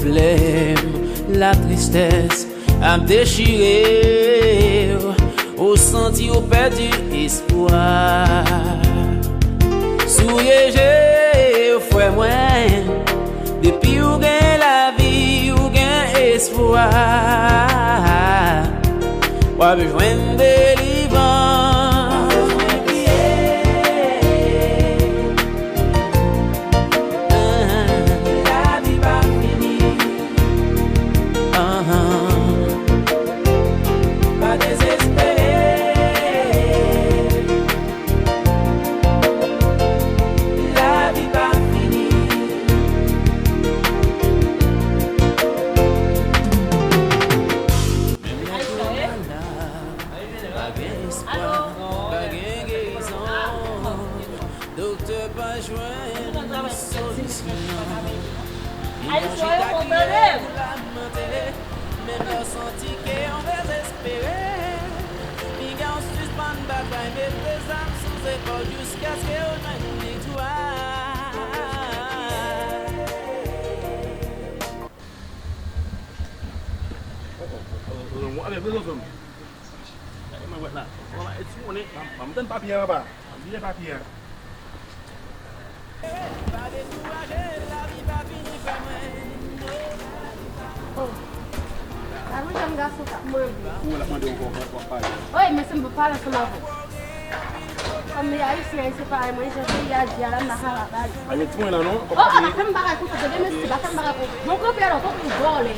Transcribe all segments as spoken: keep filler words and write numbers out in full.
Flèm, latristès ap dechire w, ou santi w pèdi espwa. Souye je w, frè mwen, depi w gen lavi, w gen espwa. W ap jwenn delivrans. Lavi pa fini. Pa dezespere. Lavi pa fini. Pa gen espwa, pa gen gerizon. Doktè pa jwenn solisyon. Li nan chita kriye, lamante. Menm lè w santi ke w dezespere, piga w sispann batay, mete zam sou zepòl jiskaske w jwenn viktwa. Ale, bezwen zòn. Gade mwen wèt la. Wala, e ti monnen. M, m tann papye a anba. M bliye papye a. Oh. Pa gen janm gason k ap mande. Ou wè l ap mande ankò, w ap pale. Wi, men se m pou pale ansanm avè w. Kòm li ayisyen, ayisyen parèy mwen, jan peyi a di a la, m pa ka ba li. Pa gen ti monnen la non. Oh, oh, pa fè m bagay konsa, tande mesye, pa fè m bagay konsa. Bon, kanpe la, kanpe vòlè.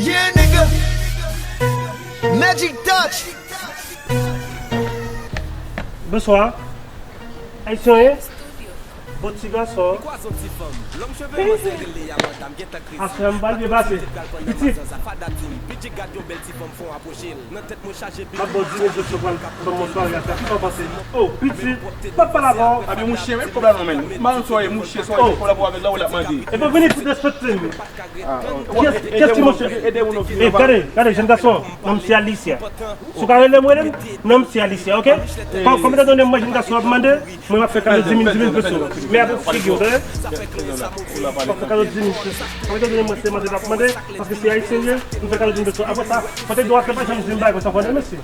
Yeah, nigga. Magic Touch. Bonswa. Ayisyen, wi? Bon ti gason. Aswè m pral byen pase. Pitit. M ap ba w dis mil peso pou al ban m yon sware a, sa ki sa w panse? Oh, pitit, m ap pale avè w. Abi, mouche, men kòb la nan men l. M pa konn sa w ye, mouche, sa w ye, kolabore avè l la, ou l ap mande. Epa vini pou derespekte m. Kiyès, kiyès ki mouche? Ede moun yo vini. Eh, gade, gade, jèn gason, non m se Alicia. Si w ka rele m, rele m, non m se Alicia, ok? Kòm, kòm etan done mwen jèn gason ap mande, mwen m ap fè kado di mil, di mil peso. Men apre figi w, tande? M ap fè kado di mil peso. Kòm etan done mwen se mande l ap mande, paske se ayisyen l ye, m fè kado di mil peso. Apre sa, kote dwa fè pa janm di m bagay konsa ankò, non, mesye.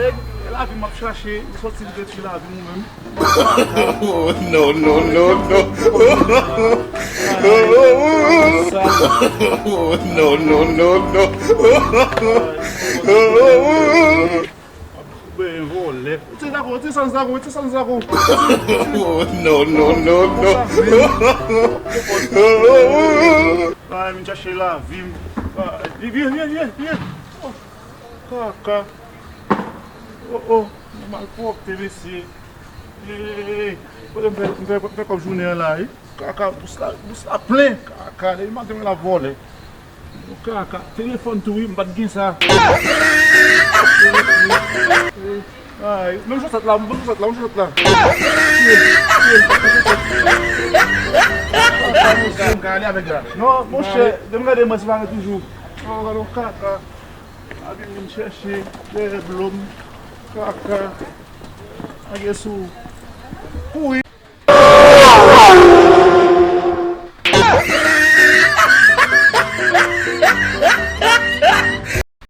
Nèg, lavi m ap chache, m sòti m detwi lavi m ou menm. Oh, no, no, no, no. Oh, no, no, no, no. Ben, vòlè. Ti zako, ti san zako, ti san zako. Oh, no, no, no, no. Ay, m chache lavi m. Ay, vye, vye, vye, vye. Oh, kaka. Oh, oh, malpwòpte, mesye. Hey, kote m fè, m fè, m fè kòb jounen an la, wi? Kaka, bous la, bous la plen. Kaka, depi maten mwen la vòlè. Kaka, telefòn tou wi, m pa t gen sa. Ay, menm chosèt la, menm chosèt la, menm chosèt la. Kaka, monchè, m ka ale avèk la. Non, monchè, depi m gade mwen se pa gen toujou. Oh, gade yon kaka. Abi m vin chèche dèyè blo m. Kaka. Ange sou. Kouri.